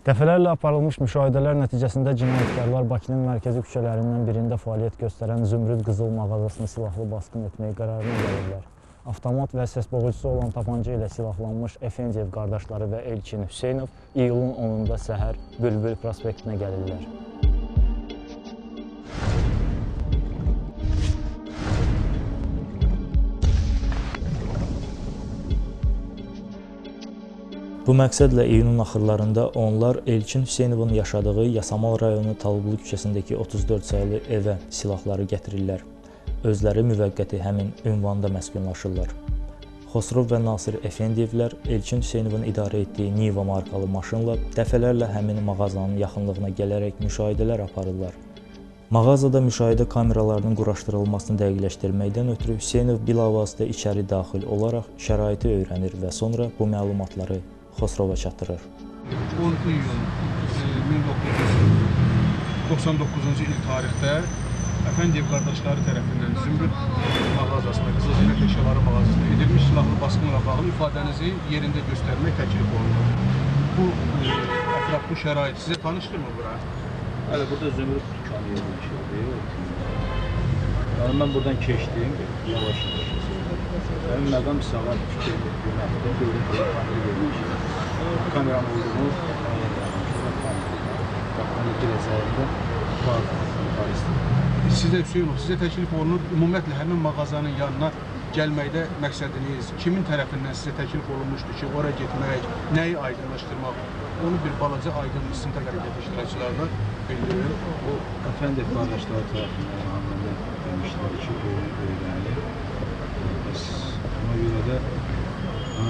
Dəfələrlə aparılmış müşahidələr nəticəsində cinayətkarlar Bakının mərkəzi küçələrindən birində fəaliyyət göstərən Zümrüd Qızıl mağazasına silahlı basqın etməyi qərarına gəlirlər. Avtomat və səs boğucusu olan tapanca ilə silahlanmış Efendiyev qardaşları və Elçin Hüseynov iyulun 10-da səhər Bülbül prospektinə gəlirlər. Bu məqsədlə iyunun axırlarında onlar Elçin Hüseynovun yaşadığı Yasamal rayonu Talıblı küçəsindəki 34 sayılı evə silahları gətirirlər. Özləri müvəqqəti həmin ünvanda məskunlaşırlar. Xosrov və Nasir Efendiyevlər Elçin Hüseynovun idarə etdiyi Niva markalı maşınla dəfələrlə həmin mağazanın yaxınlığına gələrək müşahidələr aparırlar. Mağazada müşahidə kameralarının quraşdırılmasını dəqiqləşdirməkdən ötürü Hüseynov bilavasitə içəri daxil olaraq şəraiti öyrənir və sonra bu məlumatları Xosrova çatdırır. 10 iyun 1999-cu il tarixdə Əfəndiyev qardaşları tərəfindən Zümrüd mağazasına, Qızıl Zinət Əşyaları mağazasına edilmiş silahlı basqınla bağlı ifadənizi yerində göstərmək təklif olunur. Bu ətraf, bu şərait sizə tanışdırmı bura? Hələ burada Zümrüd dükkanı yerləşirdi. Yəni mən buradan keçdim, yavaş yavaş. Mənim məqam sağa fikir yönəltdim, gördüm ki, kamera yerləşir. Kameranın olduğunu müəyyən eləmişdim. Qapının girəcəyində var yuxarısı. Sizə Hüseynov, sizə təklif olunur, ümumiyyətlə həmin mağazanın yanına gəlməkdə məqsədiniz, kimin tərəfindən sizə təklif olunmuşdu ki, ora getmək, nəyi aydınlaşdırmaq, onu bir balaca aydın istintaq hərəkəti iştirakçılarına bildirir. O Əfəndiyev qardaşları tərəfindən mənə demişdilər ki, öyrənir. Bəs ona görə də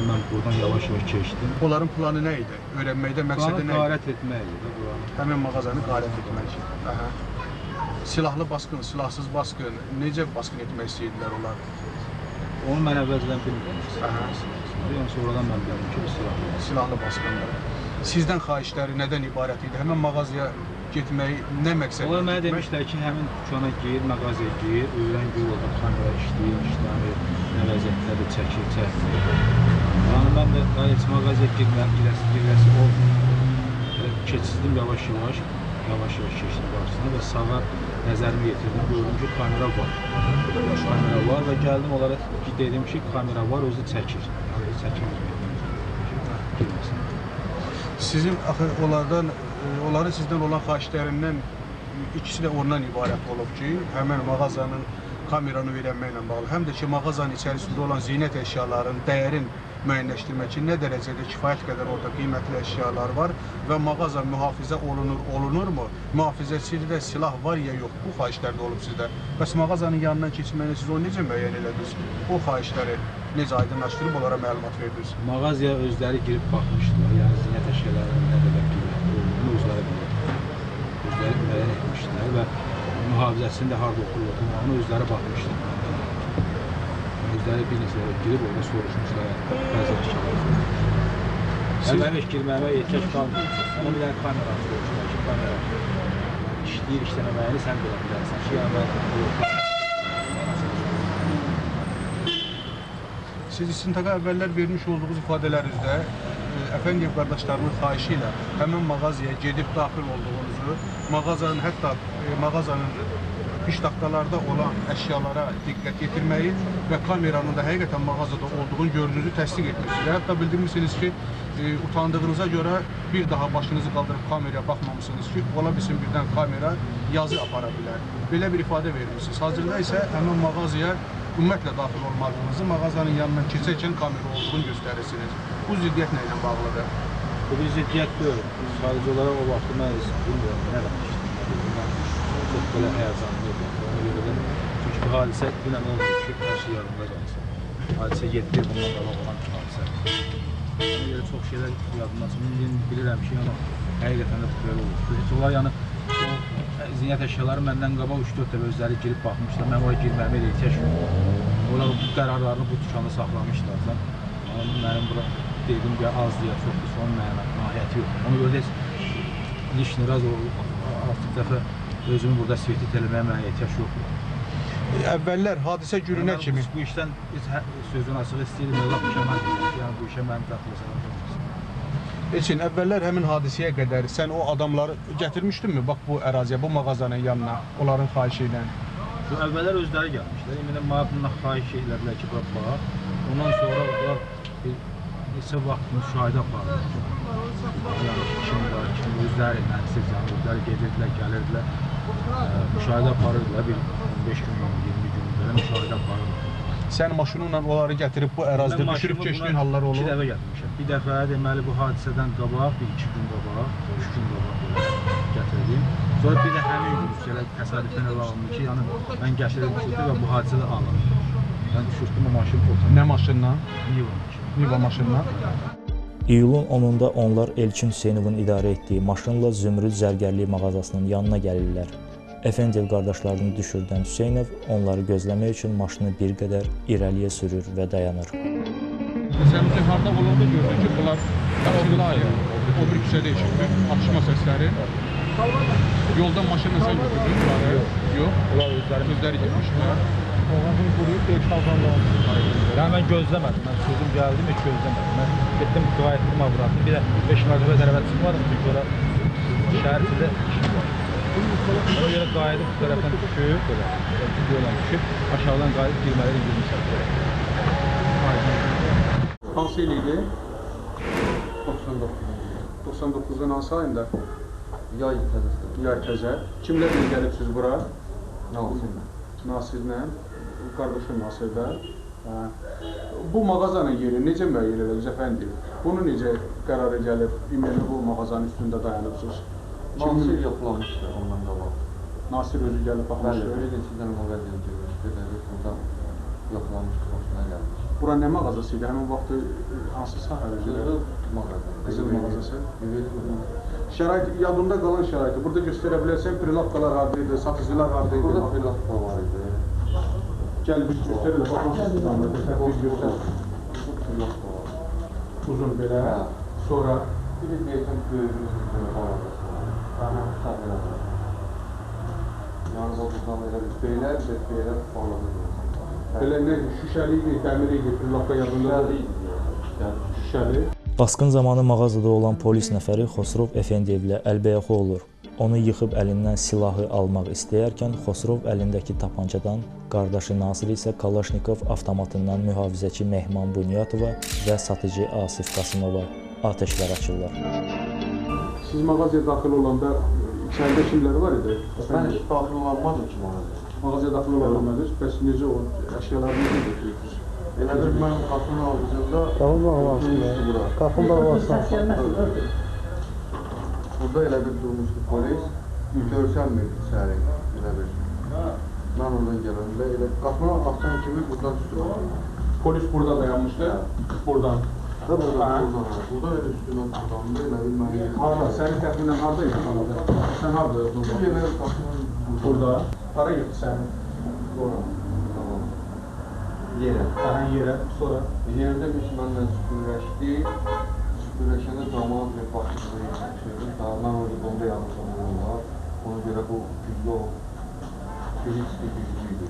mən buradan yavaş-yavaş keçdim. Onların planı nə idi? Öyrənməkdə məqsədi nə idi? Qarət etmək idi buranı. Həmin mağazanı qarət etmək. Aha. Silahlı basqın, silahsız basqın, necə basqın etmək istəyirdilər onlar? Onu mən əvvəlcədən bilmirəm. Yəni sonradan mən bildim ki, silahlı. Silahlı basqındır. Sizdən xahişləri nədən ibarət idi? Həmin mağazaya getmək nə məqsədlə? Onlar mənə demişlər ki, həmin dükana gir, mağazaya gir, öyrən gör orada kamera işləyir, işləmir, nə vəziyyətdədir, çəkir, çəkmir. Yəni mən də daha heç mağazaya girəsi olmur. Keçirdim yavaş-yavaş, yavaş-yavaş keçdim qarşısına və sağa nəzərimi yetirdim, gördüm ki, kamera var. Kamera var və gəldim onlara dedim ki, kamera var, özü çəkir. Yəni çəkmir, girməsin. Sizin axı onların sizdən olan xahişlərindən ikisi də ondan ibarət olub ki, həmin mağazanın kameranı öyrənməklə bağlı, həm də ki, mağazanın içərisində olan zinət əşyalarının dəyərin müəyyənləşdirmək ki, nə dərəcədə kifayət qədər orada qiymətli əşyalar var və mağaza mühafizə olunur, olunurmu? Mühafizəçilikdə silah var ya yox, bu xahişlər də olub sizdə. Bəs mağazanın yanından keçməyini siz onu necə müəyyən elədiniz? O xahişləri necə aydınlaşdırıb onlara məlumat verdiniz? Mağazaya özləri girib baxmışdılar, yəni zinət əşyalarının nə qədər qiymətli olduğunu özləri bilirdilər. Özləri müəyyən etmişdilər və mühafizəsinin də harada oturur, oturmağını özləri baxmışdılar. Özləri bir neçə dəfə girib orada soruşmuşlar, bəzi əşyaları soruşmuşlar. Yəni mənim heç girməyimə ehtiyac qalmır. Mənə bir dənə kameranı soruşdular ki, kamera işləyir, işləməməyini sən belə bilərsən ki, yəni mən Siz istintaqa əvvəllər vermiş olduğunuz ifadələrinizdə Əfəndiyev qardaşlarının xahişi ilə həmin mağazaya gedib daxil olduğunuzu, mağazanın, hətta mağazanın piştaxtalarda olan əşyalara diqqət yetirməyi və kameranın da həqiqətən mağazada olduğunu gördüyünüzü təsdiq etmişsiniz. Hətta bildirmişsiniz ki, utandığınıza görə bir daha başınızı qaldırıb kameraya baxmamışsınız ki, ola bilsin birdən kamera yazı apara bilər. Belə bir ifadə vermişsiniz. Hazırda isə həmin mağazaya ümumiyyətlə daxil olmadığınızı, mağazanın yanından keçərkən kamera olduğunu göstərirsiniz. Bu ziddiyyət nə ilə bağlıdır? Bu bir ziddiyyət deyil. Sadəcə olaraq o vaxtı mən heç bilmirəm, nə danışdım. Mən çox belə həyəcanlı idim. Ona görə də, çünki bu hadisə dünən olmuyor ki, hər şey yadımda qalsın. Hadisə 7 il bundan qabaq olan bir hadisədir. Ona görə çox şeylər yadımdan çıxır. İndi bilirəm ki, yəni, həqiqətən də belə olubdur. Heç onlar yəni, o zinət əşyaları məndən qabaq 3-4 dəfə özləri girib baxmışlar. Mən oraya girməyimə elə ehtiyac yox. Onlar bu qərarlarını bu dükanda saxlamışlarsa, mənim bura dediyim ki, azdır ya çoxdur, onun mahiyyəti yox. Ona görə də heç lişni raz artıq dəfə özümü burada svetlit eləməyə mənə ehtiyac yoxdur. Əvvəllər hadisə gününə kimi bu işdən sözün açığı istəyirdim, lap kəmər, yəni bu işə mənim daxil olmasın. Elçin, əvvəllər həmin hadisəyə qədər sən o adamları gətirmişdinmi bax bu əraziyə, bu mağazanın yanına, onların xahişi ilə? Bu əvvəllər özləri gəlmişlər. İndi mənə bundan xahiş elədilər ki, bura bax. Ondan sonra onlar bir neçə vaxt müşahidə apardılar. Yəni ki, kim var, kim özləri mənsiz, yəni özləri gedirdilər, gəlirdilər. Müşahidə aparırdılar bir 15 gün, 20 gün belə müşahidə aparırdılar. Sən maşınınla onları gətirib bu ərazidə düşürüb keçdiyin hallar olub? İki dəfə gətirmişəm. Bir dəfə deməli bu hadisədən qabaq, bir iki gün qabaq, 3 gün qabaq belə gətirdim. Sonra bir də həmin gün elə təsadüfdən elə alındı ki, yəni mən gətirib düşürdüm və bu hadisə də alındı. Mən düşürdüm o maşın oturdu. Nə maşından? Niva maşını. Niva maşından. İyulun 10-da onlar Elçin Hüseynovun idarə etdiyi maşınla Zümrüd zərgərlik mağazasının yanına gəlirlər. Əfəndiyev qardaşlarını düşürdən Hüseynov onları gözləmək üçün maşını bir qədər irəliyə sürür və dayanır. Sən üçün harda olanda gördün ki, bunlar qaçırlar, o bir küçədə eşitdin, atışma səsləri. Yoldan maşınla sən götürdün bunları? Yox. Onlar özləri getmişdilər. Onlar bunu quruyub 5-6 anda. Yəni mən gözləmədim, mən sözüm gəldim, heç gözləmədim. Mən getdim, qayıtdım avratım. Bir də 5 mərtəbə tərəfə çıxmadım, çünki ora şəhər içində işim var. Ona görə qayıdıb bu tərəfdən düşüb, belə, yola düşüb, aşağıdan qayıdıb girməli 20 sərtəbə. Hansı il idi? 99. 99-dan hansı ayında? Yay təzəsi. Yay təzə. Kimlərlə gəlibsiz bura? Nasirlə. Nasirlə, qardaşın Nasirdə. Bu mağazanın yeri necə müəyyən edildi əfəndim? Bunu necə qərara gəlib, ümumi bu mağazanın üstündə dayanıbsınız? Nasir yoxlamışdı ondan qabaq. Nasir özü gəlib baxmışdı? Bəli, bir neçə dənə mağazaya girmişdi, burada yoxlamışdı, xoşuna gəlmişdi. Bura nə mağazası idi? Həmin vaxtı hansı sahə özü? Qızıl mağazası. Qızıl mağazası. Şərait, yadında qalan şəraiti burada göstərə bilərsən, prilavkalar haradaydı, satıcılar haradaydı? Burada prilavka var idi. Gəl bir göstər elə, bax hansı standart, bir göstər. Prilavka var. Uzun belə, sonra? Bir də deyəsən böyük bir mağazası var. Yəni buradan elə bir belə, belə balaca görürsən. Belə nə, şüşəli idi, dəmir idi, prilavka yadında? Şüşəli idi. Şüşəli. Basqın zamanı mağazada olan polis nəfəri Xosrov Əfəndiyevlə əlbəyaxa olur. Onu yıxıb əlindən silahı almaq istəyərkən Xosrov əlindəki tapancadan, qardaşı Nasir isə Kalaşnikov avtomatından mühafizəçi Mehman Bunyatova və satıcı Asif Qasımova atəşlər açırlar. Siz mağazaya daxil olanda içəridə kimlər var idi? Mən heç daxil olanmadım ki mağazaya. Mağazaya daxil olanmadınız, bəs necə o əşyaları necə götürürdünüz? Elə bir mən qapının ağzında Qapının bağlansın. Qapının bağlansın. Burada elə bir durmuşdu polis, görsənmirdi içəri elə bir. Mən oradan gələndə elə qapını açan kimi buradan üstümə. Polis burada dayanmışdı, buradan. Buradan, buradan elə üstümə tutandı, elə bir mən yedim. Harda, səni təxminən harada yaxaladı? Sən harada yoxdun? Elə qapının burada. Hara yıxdı səni? Ora. Tamam. Yerə. Aha, yerə. Sonra? Yerdə biz mənlə süpürləşdi. Süpürləşəndə camaat bir başımıza yetişirdi. Daha mən orada onda yanımda olurlar. Ona görə bu güclü o fizikli güclü idi.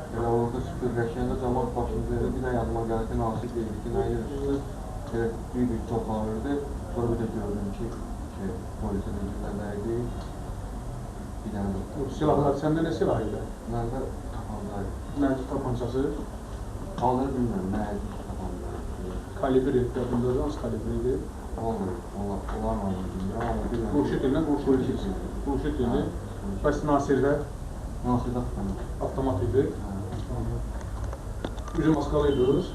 Elə orada süpürləşəndə camaat başımıza yerə bir də yanıma gəldi, Nasir deyildi ki, nə yerirsiniz? Elə bir çox ağırdı. Sonra bir də gördüm ki, polisə də dəydi. Bir dənə də. Silahlar, səndə nə silah idi? Məndə tapanca idi. Nə tapancası? Adını bilmirəm, nə idi tapanca idi. Kalibri, yadında hansı kalibri idi? Olmur, onların adını bilmirəm, amma bilmirəm. Qurşut ilə, qurşut idi. Qurşut idi. Bəs Nasirdə? Nasirdə avtomat. Avtomat idi. Üzü maskalı idiniz?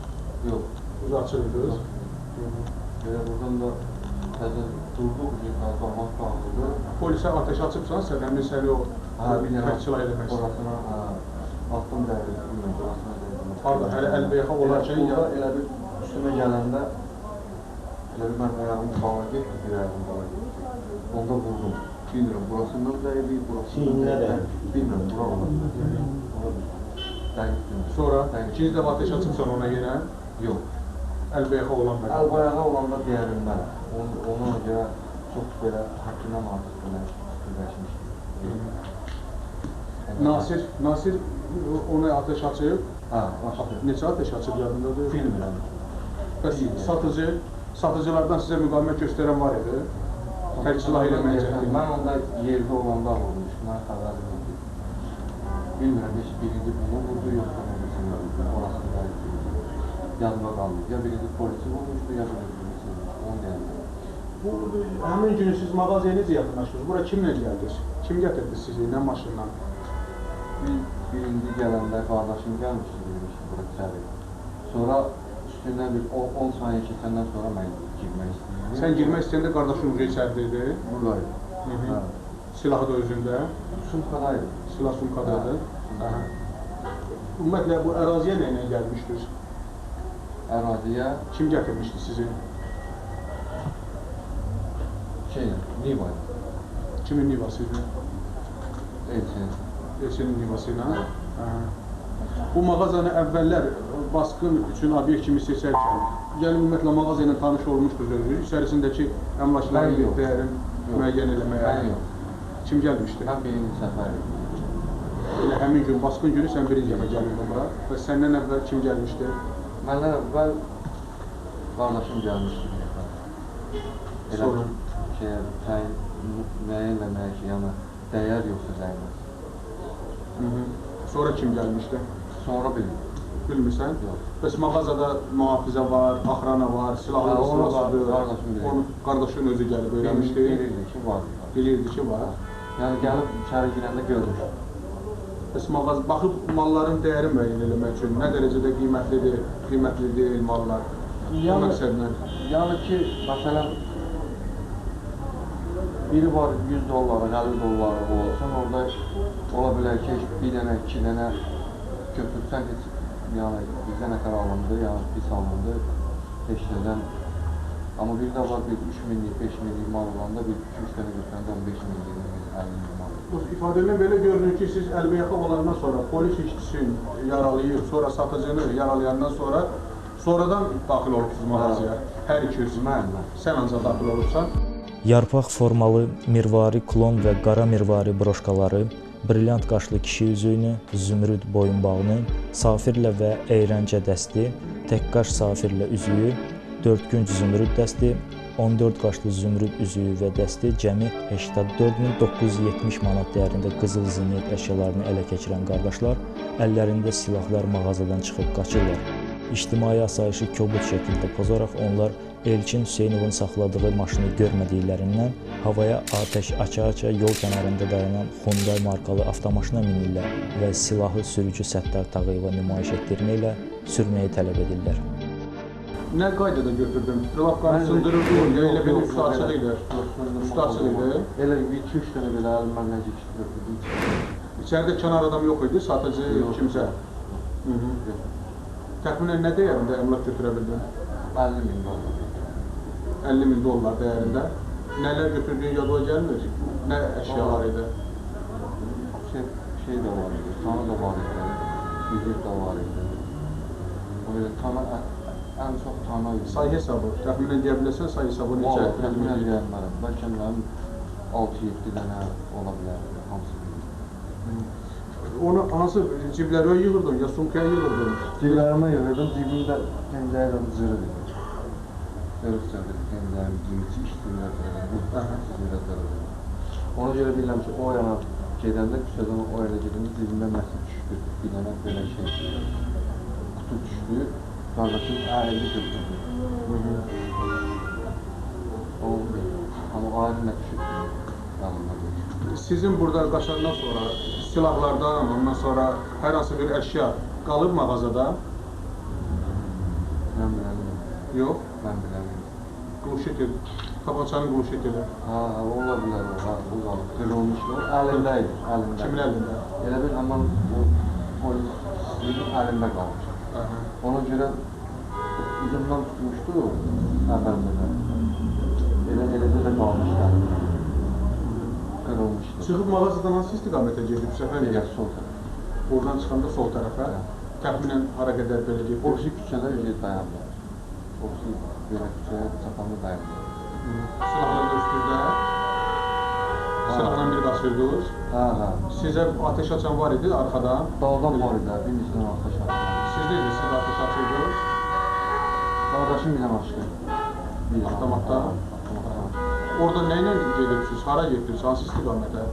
Yox. Üzü açıq idiniz? Elə buradan da təzə durduq, camaat dağıldı. Polisə atəş açıbsan, sən həmin səni o təchila eləmək istəyir. Orasına, atdım dəydi, bilmirəm, orasına dəydi. Harda, hələ əlbəyaxa olarkən? Burada elə bir üstümə gələndə, elə bir mən ayağım bala getdi, bir ayağım bala getdi. Onda vurdum. Bilmirəm, burasından dəydi, burasından dəydi. Bilmirəm, bura ola bilər. Dəqiq bilmirəm. Sonra, ikinci dəfə atəş açıbsan ona yenə? Yox. Əlbəyaxa olan məqam. Əlbayağa olanda deyə bilmərəm. Ona görə çox belə həddindən artıq belə fikirləşmişdim. Nasir ona atəş açıb? Hə, açdı. Neçə atəş açıb yadındadır? Bilmirəm. Bəs satıcı? Satıcılardan sizə müqavimət göstərən var idi? Tək silah ilə müəyyən. Mən onda yerdə olanda olmuşum, mən xəbərim yox idi. Bilmirəm, heç birinci bunu vurdu, yoxsa birisini vurdu, orasını da yadıma qalmır. Ya birinci polisi vurmuşdu, ya birinci polisi vurmuşdu, onu deyəmirəm. Bu, həmin gün siz mağazaya necə yaxınlaşdınız? Bura kimlə gəldiniz? Kim gətirdi sizi, nə maşından? Birinci gələndə qardaşım gəlmişdi, girmişdi bura içəri. Sonra üstündən bir 10 saniyə keçəndən sonra mən girmək istəyirdim. Sən girmək istəyəndə qardaşın ucu içəridə idi? Buradaydı. Silahı da özündə? Sumkadaydı. Silah sumkadaydı. Ümumiyyətlə, bu əraziyə nə ilə gəlmişdiniz? Əraziyə? Kim gətirmişdi sizi? Şeylə, Niva ilə. Kimin Nivası idi? Elçinin. Elçinin Nivası ilə? Bu mağazanı əvvəllər basqın üçün obyekt kimi seçərkən, yəni ümumiyyətlə mağaza ilə tanış olmuşdunuz özünüz, içərisindəki əmlakların dəyərini müəyyən eləməyə. Mən yox. Kim gəlmişdi? Mən birinci səfər idim. Elə həmin gün, basqın günü sən birinci dəfə gəlirdin bura və səndən əvvəl kim gəlmişdi? Məndən əvvəl qardaşım gəlmişdi bir dəfə. Elə ki, təyin müəyyən eləməyə ki, yəni dəyər yoxsa dəyməz. Sonra kim gəlmişdi? Sonra bilmirəm. Bilmirsən? Yox. Bəs mağazada mühafizə var, axrana var, silahlı silahsızdır. Qardaşım bilirdi. Onu qardaşın özü gəlib öyrənmişdi. Bilirdi ki, var. Bilirdi ki, var. Yəni gəlib içəri girəndə görmüşdü. Bəs mağaza baxıb malların dəyərini müəyyən eləmək üçün nə dərəcədə qiymətlidir, qiymətli deyil mallar? O məqsədlə. Yəni ki, məsələn, biri var 100 dollara, 50 dollara olsun, orada ola bilər ki, bir dənə, iki dənə götürsən heç, yəni bizdə nətər alındı, yəni pis alındı, heç nədən. Amma bir də var, bir 3 minlik, 5 minlik mal olanda, bir 2-3 dənə götürəndə 15 min, 20 min, 50 min mal. Bu ifadədən belə görünür ki, siz əlbəyaxa olandan sonra polis işçisini yaralayıb, sonra satıcını yaralayandan sonra sonradan daxil olubsunuz mağazaya, hər iki. Mən. Sən ancaq daxil olubsan. Yarpaq formalı mirvari klon və qara mirvari broşkaları, brilliant qaşlı kişi üzüyünü, zümrüd boyunbağını, safirlə və eyrancə dəsti, təkqaş safirlə üzüyü, dördkünc zümrüd dəsti, 14 qaşlı zümrüd üzüyü və dəsti cəmi 84.970 manat dəyərində qızıl zinət əşyalarını ələ keçirən qardaşlar əllərində silahlar mağazadan çıxıb qaçırlar. İctimai asayişi kobud şəkildə pozaraq onlar Elçin Hüseynovun saxladığı maşını görmədiklərindən havaya atəş aça-aça yol kənarında dayanan Hyundai markalı avtomaşına minirlər və silahı sürücü Səttar Tağıyeva nümayiş etdirməklə sürməyi tələb edirlər. Nə qaydada götürdün? Prilapkanı sındırırdın, ya elə belə üstü açıq idi? Üstü açıq idi? Elə 2-3 dənə belə əlimdən necə ki götürdüm. İçəridə kənar adam yox idi, satıcı kimsə? Yox. Təxminən nə dəyərində əmlak götürə bildin? 50 min dollar. 50 min dollar dəyərində. Nələr götürdüyün yadıma gəlmir? Nə əşyalar idi? Şey də var idi, tana da var idi, üzük də var idi. Tana, ən çox tana idi. Say hesabı, təxminən deyə bilərsən, say hesabı neçə? Vallahi, təxminən deyə bilmərəm. Bəlkə mənim 6-7 dənə ola bilərdi, hamısı bilir. Onu hansı ciblərə yığırdın, ya sumkaya yığırdın? Ciblərimə yığırdım, cibimdə pencəyə də cırıq idi. Cırıq-cırıq pencəyim, cibim, iş ciblərə cırıq, cırıq. Ona görə bilirəm ki, o yana gedəndə, küçədən o yana gedəndə cibimdən nəsə düşdü, bir dənə belə şey, qutu düşdü, qardaşım əlində götürdü. Onu bilmirəm, amma ayrı nə düşüb, yanımda deyil. Sizin burada qaçandan sonra silahlardan, ondan sonra hər hansı bir əşya qalıb mağazada? Mən biləmiyəm. Yox? Mən biləmiyəm. Qulşetil, tapançanın qulşetili. Hə, ola bilər o, hə, o qalıb, qırılmışdı, o əlində idi, əlində. Kimin əlində? Elə bil, həmin o polisinin əlində qalmışdı. Ona görə ucundan tutmuşdu əvvəlcədən. Eləcə də qalmışdı əlində. Qırılmışdı. Çıxıb mağazadan hansı istiqamətə gedib səfər? Belə sol tərəfə. Oradan çıxanda sol tərəfə? Təxminən hara qədər belə gedib? O birisi küçədə dayandı. O birisi belə küçəyə çatanda dayandı. Silahla da üstünüzdə? Silahla bir qaçırdınız? Hə, hə. Sizə ateş açan var idi arxadan? Daldan var idi, bir neçə dənə ateş açdı. Siz necə, siz ateş açırdınız? Qardaşım bir dənə açdı. Avtomatdan? Avtomatdan. Orada nə ilə gedirsiniz? Hara getdiniz? Hansı istiqamətə?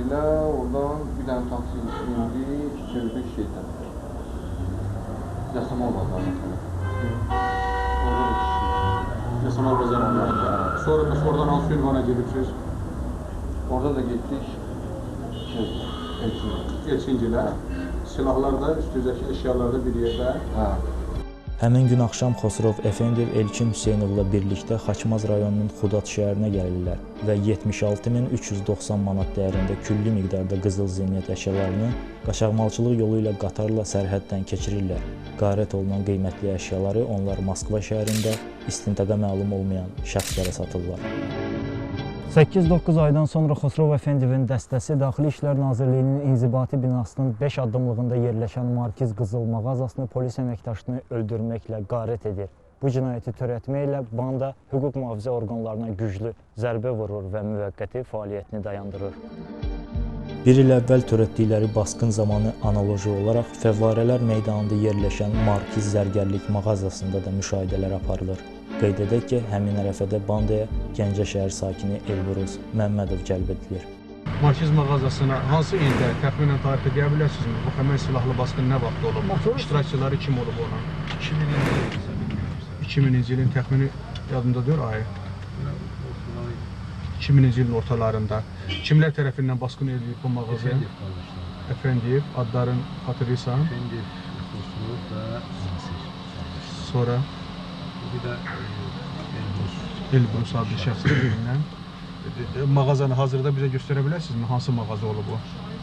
Elə oradan bir dənə taksi indik, çevirdik şeydən. Yasamal bazarına tərəf. Orada da kişi. Yasamal bazarına. Sonra bəs oradan hansı ünvana gedibsiniz? Orada da getdik Elçingilə. Elçingilə. Silahlar da, üstünüzdəki əşyalar da bir yerdə. Hə. Həmin gün axşam Xosrov Əfəndiyev Elçin Hüseynovla birlikdə Xaçmaz rayonunun Xudad şəhərinə gəlirlər və 76.390 manat dəyərində külli miqdarda qızıl zinət əşyalarını qaçaqmalçılıq yolu ilə qatarla sərhəddən keçirirlər. Qarət olunan qiymətli əşyaları onlar Moskva şəhərində istintaqa məlum olmayan şəxslərə satırlar. 8-9 aydan sonra Xosrov Əfəndiyevin dəstəsi Daxili İşlər Nazirliyinin inzibati binasının 5 addımlığında yerləşən Markiz Qızıl mağazasını polis əməkdaşını öldürməklə qarət edir. Bu cinayəti törətməklə banda hüquq mühafizə orqanlarına güclü zərbə vurur və müvəqqəti fəaliyyətini dayandırır. Bir il əvvəl törətdikləri basqın zamanı analoji olaraq Fəvvarələr meydanında yerləşən Markiz zərgərlik mağazasında da müşahidələr aparılır. Qeyd edək ki, həmin ərəfədə bandaya Gəncə şəhər sakini Elbrus Məmmədov cəlb edilir. Markiz mağazasına hansı ildə təxminən tarixi deyə bilərsinizmi? Bu həmin silahlı basqın nə vaxt olub? İştirakçıları kim olub ona? 2000-ci ildə bilmirəm. 2000-ci ilin təxmini yadımda deyil ayı. 2000-ci ilin ortalarında. Kimlər tərəfindən basqın edilib bu mağazaya? Əfəndiyev qardaşlar. Əfəndiyev, adların xatırlayırsan. Əfəndiyev, Xosrov və Nasir. Sonra Bir də Elbrus. Elbrus adlı şəxsdir birindən. Mağazanı hazırda bizə göstərə bilərsinizmi? Hansı mağaza olub o?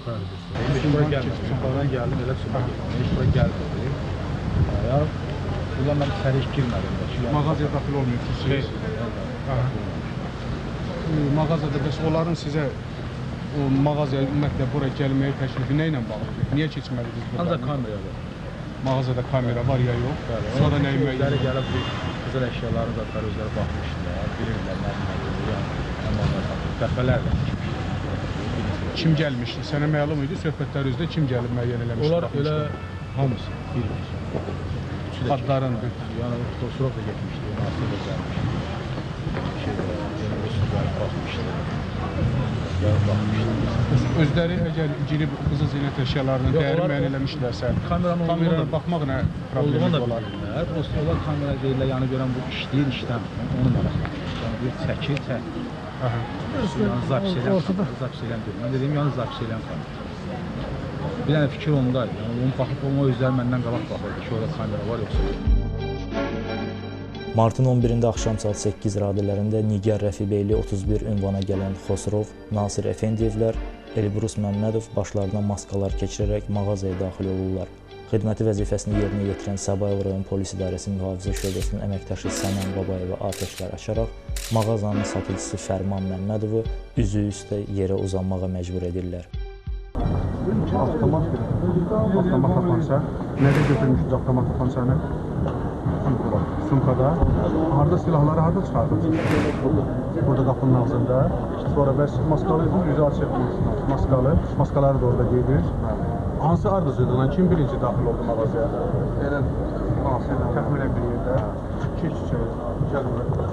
Bəli, göstərəm. Heç bura gəlmədim. Çuxadan gəldim, elə Çuxara getdim. Heç bura gəlmədim. Ya, buradan mən içəri heç girmədim də ki, yəni- Mağazaya daxil olmuyorsunuz siz? Xeyr, Mağazada bəs onların sizə o mağazaya ümumiyyətlə bura gəlməyə təklifi nə ilə bağlıdır? Niyə keçməliydiniz buradan? Ancaq kamera var. Mağazada kamera var ya yox? Bəli. Sonra nəyi Özləri müəyyən? gəlib bu qızıl əşyalarını zətləri özləri baxmışdılar, bilirdilər nə nədir, yəni nə mallar satılır. Dəfələrlə çıxmışdılar. Kim gəlmişdi? Sənə məlum idi söhbətlərinizdə kim gəlib müəyyən eləmişdi? Onlar baxmışdı? elə hamısı bir-bir. Üçü də Adların getmişdi. Yəni Xosrov da getmişdi, Nasir də gəlmişdi. Elbrus da gəlib baxmışdı. Gəlib baxmışdı. Özləri əgər girib qızıl zinət əşyalarının Yox, dəyərini onlar müəyyən o- eləmişlərsə, Kameranın olduğunu kameraya da- baxmaq nə problemi Olduğunu da olar? bilirlər. Prosta onlar kamera deyirlər, yəni görən bu işləyir, işləmir. Onu maraqlanır. Yəni bir çəkir, çəkmir. Aha. Yəni zapis edən kamera, zapis edən deyil. Mən dediyim yəni zapis edən kamera. Bir dənə fikir ondaydı. Yəni onu baxıb ona özləri məndən qabaq baxırdı ki, orada kamera var yoxsa yox. Martın 11-də axşam saat 8 radələrində Nigar Rəfibeyli 31 ünvana gələn Xosrov, Nasir Əfəndiyevlər, Elbrus Məmmədov başlarına maskalar keçirərək mağazaya daxil olurlar. Xidməti vəzifəsini yerinə yetirən Səbail rayon polis idarəsi mühafizə şöbəsinin əməkdaşı Sənan Babayeva atəşlər açaraq mağazanın satıcısı Fərman Məmmədovu üzü üstə yerə uzanmağa məcbur edirlər. Avtomat avtomat tapança. Nədə götürmüşdünüz avtomat tapançanı? Sumkada. Harda silahları harda çıxardınız? Burada qapının ağzında. Sonra bəs maskalı idiniz, üzü açıq. Maskalı. Maskaları da orada geydiniz. Hansı ardıcıllıqla kim birinci daxil oldu mağazaya? Elə Nasirlə Təxminən bir yerdə. Keç içəri. Gəl bura.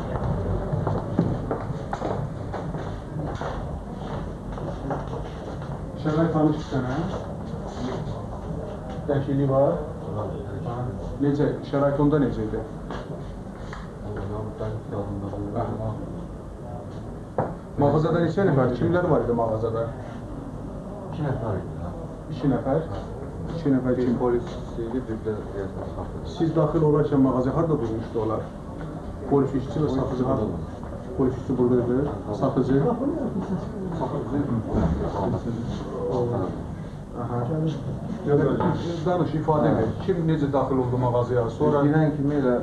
Şərait tanış sənə? Dəyişiklik var? Ha. Necə? Şərait onda necə idi? Mağazada neçə nəfər? Kimlər var idi mağazada? 2 nəfər idi. Ha. 2 nəfər. 2 nəfər Bir kim? polis idi, bir də deyəsən satıcı. Siz daxil olarkən mağazaya harda durmuşdu onlar? Polis işçi və satıcı harda? Polis işçi burada idi. Satıcı. Aha. Danış, ifadə ver. Kim necə daxil oldu mağazaya? Sonra Girən kimi elə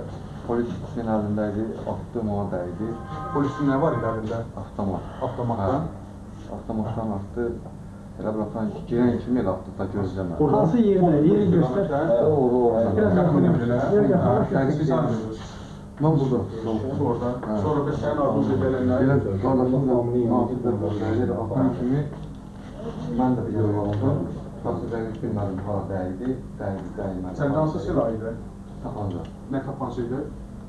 polis işçinin əlində idi, atdım ona dəydi. polisin nə var idi əlində? Avtomat. Avtomatdan. Hə. Avtomatdan atdı. Elə bir atan ki, girən kimi elə atdı da gözləmə. Hansı yerdə? Yeri göstər. O, Təxminən belə. Dəqiq Siz haradaydınız? Mən burada. Orada. Hə. Sonra da sənin ardınca gələnlər. Elə qardaşım da Nasir də burada. Atan kimi mən də bir yerə oldum. Hansı dəqiq bilmədim hara dəydi, dəydi, dəymədi. Səndə hansı silah idi? Tapanca. Nə tapanca idi?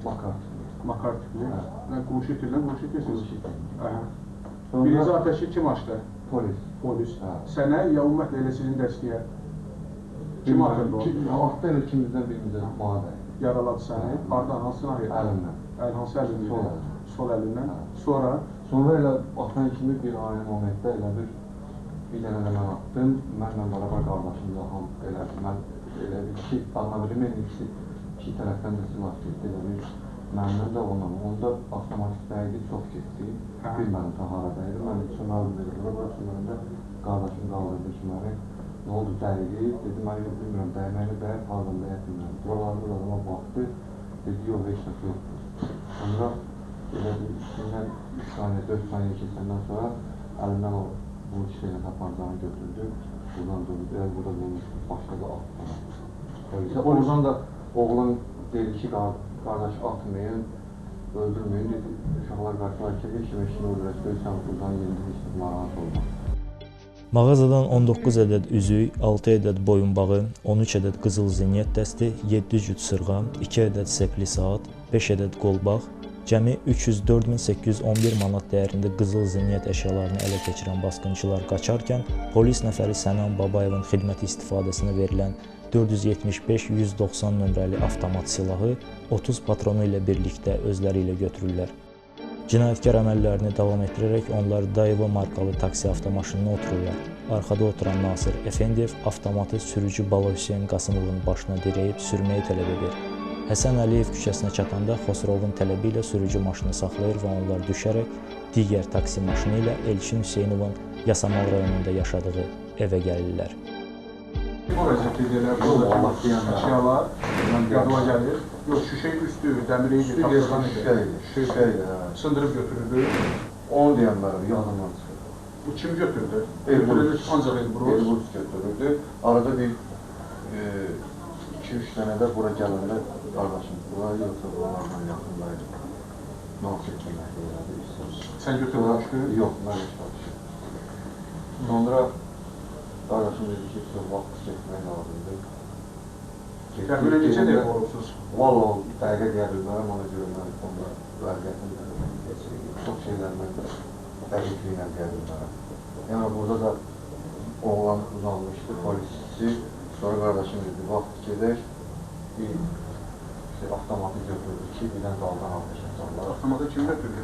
Makar tipli. Makar tipli. Hə. Nə qurşitirlə, qurşitirsiniz? Qurşitir. Aha. Sonra Birinci atəşi kim açdı? Polis. Polis. Hə. Sənə ya ümumiyyətlə elə sizin dəstəyə? Kim atırdı o? Atdı elə ikimizdən birimizə, mənə dəydi. Yaraladı səni. Hə. Hardan, hansı nahiyyədən? Əlimdən. Əl, hansı əlindən? Sol əlimdən. Sol əlindən. Hə. Sonra? Sonra elə atan kimi bir ani momentdə elə bir dənə də mən atdım. Mənlə bərabər qardaşım da ham elə mən elə bir iki anlabilməyən iki tərəfdən də silah getdi. Elə bir məndən də ondan. Onda avtomatik dəydi, çox getdi. Hə. Bilmədim ta hara dəydi. Mən çöməldim dedi. Bura çömələndə qardaşım qaldırdı ki, məni. Nə oldu, dəydi? Dedi, mən yox, bilmirəm, dəyməyini dəyib, hardan dəyib bilmirəm. Buralarda bir adama baxdı, dedi, yox, heç nə yoxdur. Sonra elə bir üstündən 3 saniyə, 4 saniyə keçəndən sonra əlimdən o bu şeylə tapancanı götürdü. Buradan durdu, elə burada vurmuşdu, başladı atmağa. Polisə. Oradan da oğlan dedi ki, qardaş atmayın, öldürməyin, dedi, uşaqlar qaçdılar ki, heç kim eşini öldürək, sən buradan yendi, heç kim narahat olma. Mağazadan 19 ədəd üzük, 6 ədəd boyunbağı, 13 ədəd qızıl zinət dəsti, 7 cüt sırğa, 2 ədəd sepli saat, 5 ədəd qolbaq, cəmi 304.811 manat dəyərində qızıl zinət əşyalarını ələ keçirən basqınçılar qaçarkən, polis nəfəri Sənan Babayevin xidməti istifadəsinə verilən 475-190 nömrəli avtomat silahı 30 patronu ilə birlikdə özləri ilə götürürlər. Cinayətkar əməllərini davam etdirərək onlar Daewoo markalı taksi avtomaşınına otururlar. Arxada oturan Nasir Əfəndiyev avtomatı sürücü Bala Hüseyn Qasımovun başına dirəyib sürməyi tələb edir. Həsən Əliyev küçəsinə çatanda Xosrovun tələbi ilə sürücü maşını saxlayır və onlar düşərək digər taksi maşını ilə Elçin Hüseynovun Yasamal rayonunda yaşadığı evə gəlirlər. Bu vəziyyətdə elə buradakı əşyalar yadıma gəlir. Yox, şüşə üstü, dəmir idi, taxtadan idi. Şüşə idi, hə. Sındırıb götürüldü. Onu deyənlərəm, yadımdan çıxır. Bu kim götürdü? Elbrus. Ancaq Elbrus. Elbrus götürürdü. Arada bir 2-3 dənə də bura gələndə qardaşım, bura yoxsa buralardan yaxındaydı. Nasir köməkli elədi. Sən götürmüşdün? Yox, mən heç çalışdım. Sonra qardaşım dedi ki, vaxt getmək lazımdır. Təxminən neçə dəqiqə olubsunuz? Valla o dəqiqə deyə bilmərəm, ona görə mən onda vəziyyətim çox şeylər mən dəqiqliklə deyə bilmərəm. Yəni burada da oğlan uzanmışdı, polisçi. Sonra qardaşım dedi, vaxt gedək, bir avtomatı götürdü ki, birdən daldan atəş açarlar. Avtomatı kim götürdü?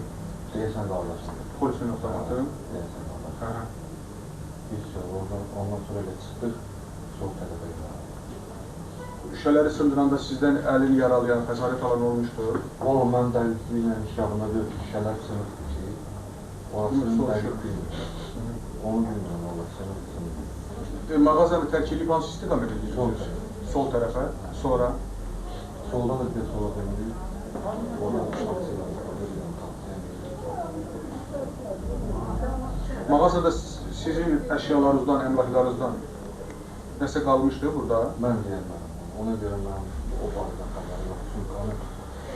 Deyəsən qardaşım. Polisin avtomatı? Deyəsən qardaşım. Bir söz, ondan sonra elə çıxdıq, sol tərəfə yönəldik. Şüşələri sındıranda sizdən əlin yaralayan, xəsarət alan olmuşdu? Valla mən dəqiqliklə yadımda deyil ki, şüşələr sınıqdır ki, orasını dəqiq bilmirəm. Onu bilmirəm, valla sınıq sınıq. Mağazanı tərk edib hansı istiqamətə gedirsiniz? Sol tərəfə, sonra? Soldan da bir sola döndük, oradan taksiyə mindik. Mağazada sizin əşyalarınızdan, əmlaklarınızdan nəsə qalmışdı burada? Mən deyəmərəm. Ona görə mənim o barədə xəbərim yox. Sumkanı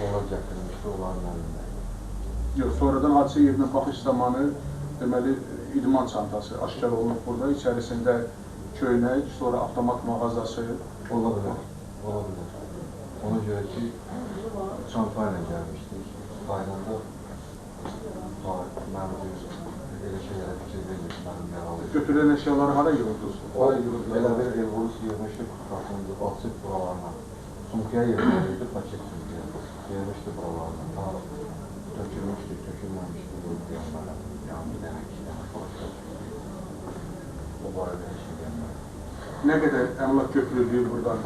onlar gətirmişdi, onların əlində. Yox, sonradan hadisə yerinə baxış zamanı, deməli, idman çantası aşkar olunub burada, içərisində köynək, sonra avtomat mağazası. Ola bilər, ola bilər. Ona görə ki, çantayla gəlmişdik. Qaydanda mənim elə şeylərə fikir vermir, mənim yaralıyım. Götürülən əşyaları hara yığırdınız? O, elə bir Elbrus yığmışdı, kutusunu açıb buralarına. Sumkaya yığmışdı, paket sumkaya. Yığmışdı buralarına. Ta tökülmüşdü, tökülməmişdi, deyənlərə. Yəni bir dənə, iki dənə başqa çıxdı. O barədə heç nə deyənlərə. Nə qədər əmlak götürüldüyü buradan?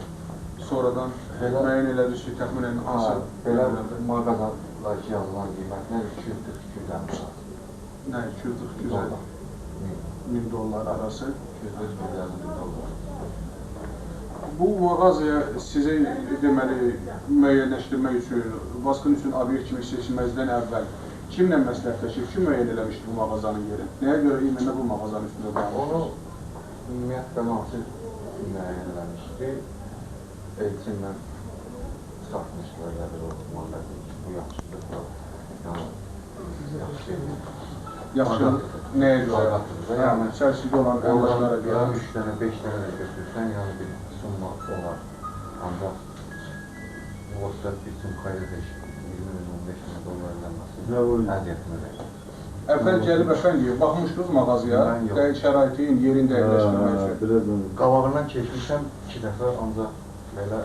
Sonradan müəyyən elədiniz ki, təxminən hansı? Belə mağazadakı yazılan qiymətlər 240-250 arası. Nə, 240-250 min dollar arası? 240-250 min dollar. Bu mağazaya sizi deməli, müəyyənləşdirmək üçün, basqın üçün obyekt kimi seçilməzdən əvvəl kimlə məsləhətləşib, kim müəyyən eləmişdi bu mağazanın yeri? Nəyə görə iminlə bu mağazanın üstündə dayanmışdınız? Onu ümumiyyətlə Nasir müəyyən eləmişdi. Elçinlə çıxartmışdılar elə bir o mandat ki, bu yaxşıdır, yəni yaxşı şeydir. Yaxşı, nəyə görə? Yəni, içərisində olan əmlaklara görə. 3 dənə, 5 dənə də götürsən, yəni bir summa olar. Ancaq bu vaxtda bir sumkaya da məhkəmədə onlar evlənməsi əziyyətini verir. Əvvəl gəlib Əfəndiyev, baxmışdınız mağazaya, dəqiq şəraitin, yerin dəqiqləşdirmək üçün. Qabağından keçmişəm 2 dəfə, ancaq belə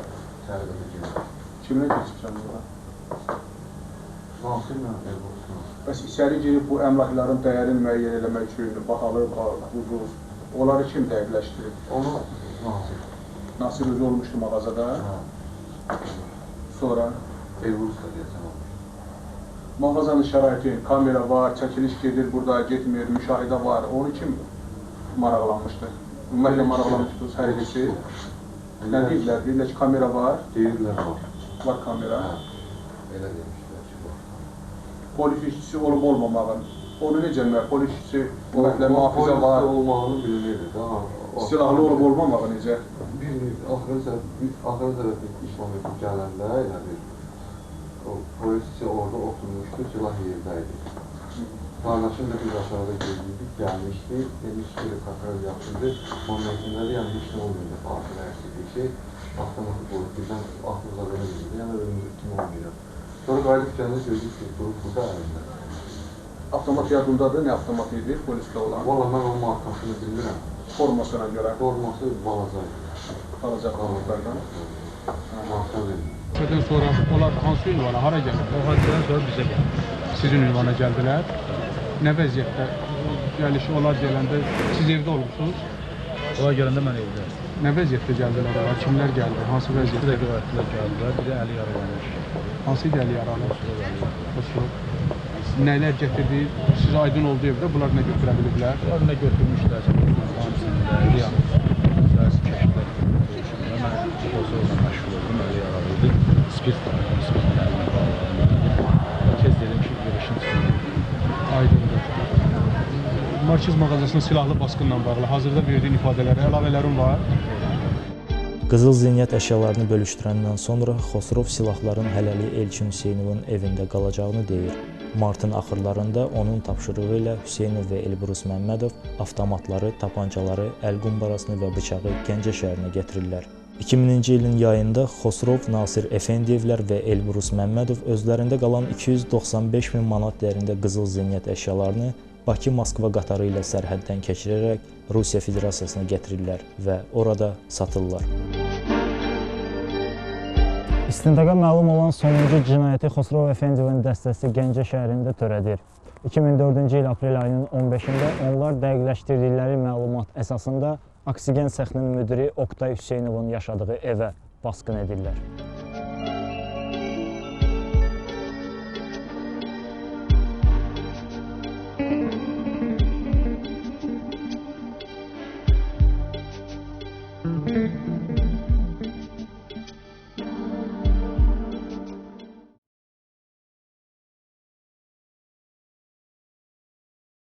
sərbədə girmişəm. Kimlə keçmişəm bura? Nasirlə, Elbrusla. Bəs içəri girib bu əmlakların dəyərini müəyyən eləmək üçün, bahalı, ucuz, onları kim dəqiqləşdirib? Onu Nasir. Nasir özü olmuşdu mağazada? Hə. Sonra? Elbrusla deyəsən olmuşdu. Mağazanın şəraiti, kamera var, çəkiliş gedir, burada getmir, müşahidə var. Onu kim maraqlanmışdı? Ümumiyyətlə maraqlanmışdınız hər ikisi. Nə deyirlər? Deyirlər ki, kamera var. Deyirlər var. Var kamera. Hə, elə demişlər ki, var. Polis işçisi olub olmamağın. Onu necə müəyyən? Polis işçisi, ümumiyyətlə mühafizə var. Polis olmağını bilinirdi. Silahlı olub olmamağı necə? Axırıncı səbəb iş momenti gələndə elə bir o polis orada oturmuşdu, silah yerdə idi. Qardaşım da biz aşağıda gözləyirdik, gəlmişdi, demiş ki, kontrol yaxşıdır, momentində də yəni heç nə olmayacaq, axırı hər bir şey, avtomatı qoyub, birdən aklımıza belə bilirdi, yəni ölümümüz kim olmayacaq. Sonra qayıdıb gələndə gördük ki, durub burada əlində. Avtomat yadındadır, nə avtomat idi polisdə olan? Valla mən onun markasını bilmirəm. Formasına görə? Forması balaca idi. Balaca formalardan? Marka bilmirəm. Hadisədən sonra onlar hansı ünvana, hara gəliblər? O hadisədən sonra bizə gəldilər. Sizin ünvana gəldilər. Nə vəziyyətdə gəlişi onlar gələndə siz evdə olmuşsunuz? Onlar gələndə mən evdə. Nə vəziyyətdə gəldilər onlar? Kimlər gəldi? Hansı vəziyyətdə? Bir də qivayətlər gəldilər, bir də əli yaralanmış. Hansı idi əli yaralı? Xosrov. Nələr gətirdi? Sizə aydın oldu evdə, bunlar nə götürə biliblər? Bunlar nə götürmüşlərsə götürmüşlər, hamısını dəydi, yəni kəşflər götürmüşlər. Mən Xosrovla məşğul oldum, əli yaralı idi. Spirt var, spirtin əlinə bağlandı. Tez dedim ki, yığışın çıxın. Aydındır. Markiz mağazasının silahlı basqınla bağlı hazırda verdiyin ifadələrə əlavələrim var. Qızıl zinət əşyalarını bölüşdürəndən sonra Xosrov silahların hələlik Elçin Hüseynovun evində qalacağını deyir. Martın axırlarında onun tapşırığı ilə Hüseynov və Elbrus Məmmədov avtomatları, tapancaları, əl qumbarasını və bıçağı Gəncə şəhərinə gətirirlər. 2000-ci ilin yayında Xosrov, Nasir Əfəndiyevlər və Elbrus Məmmədov özlərində qalan 295 min manat dəyərində qızıl zinət əşyalarını Bakı-Moskva qatarı ilə sərhəddən keçirərək Rusiya Federasiyasına gətirirlər və orada satırlar. İstintaqa məlum olan sonuncu cinayəti Xosrov Əfəndiyevin dəstəsi Gəncə şəhərində törədir. 2004-cü il aprel ayının 15-də onlar dəqiqləşdirdikləri məlumat əsasında Oksigen sexinin müdiri Oqtay Hüseynovun yaşadığı evə basqın edirlər.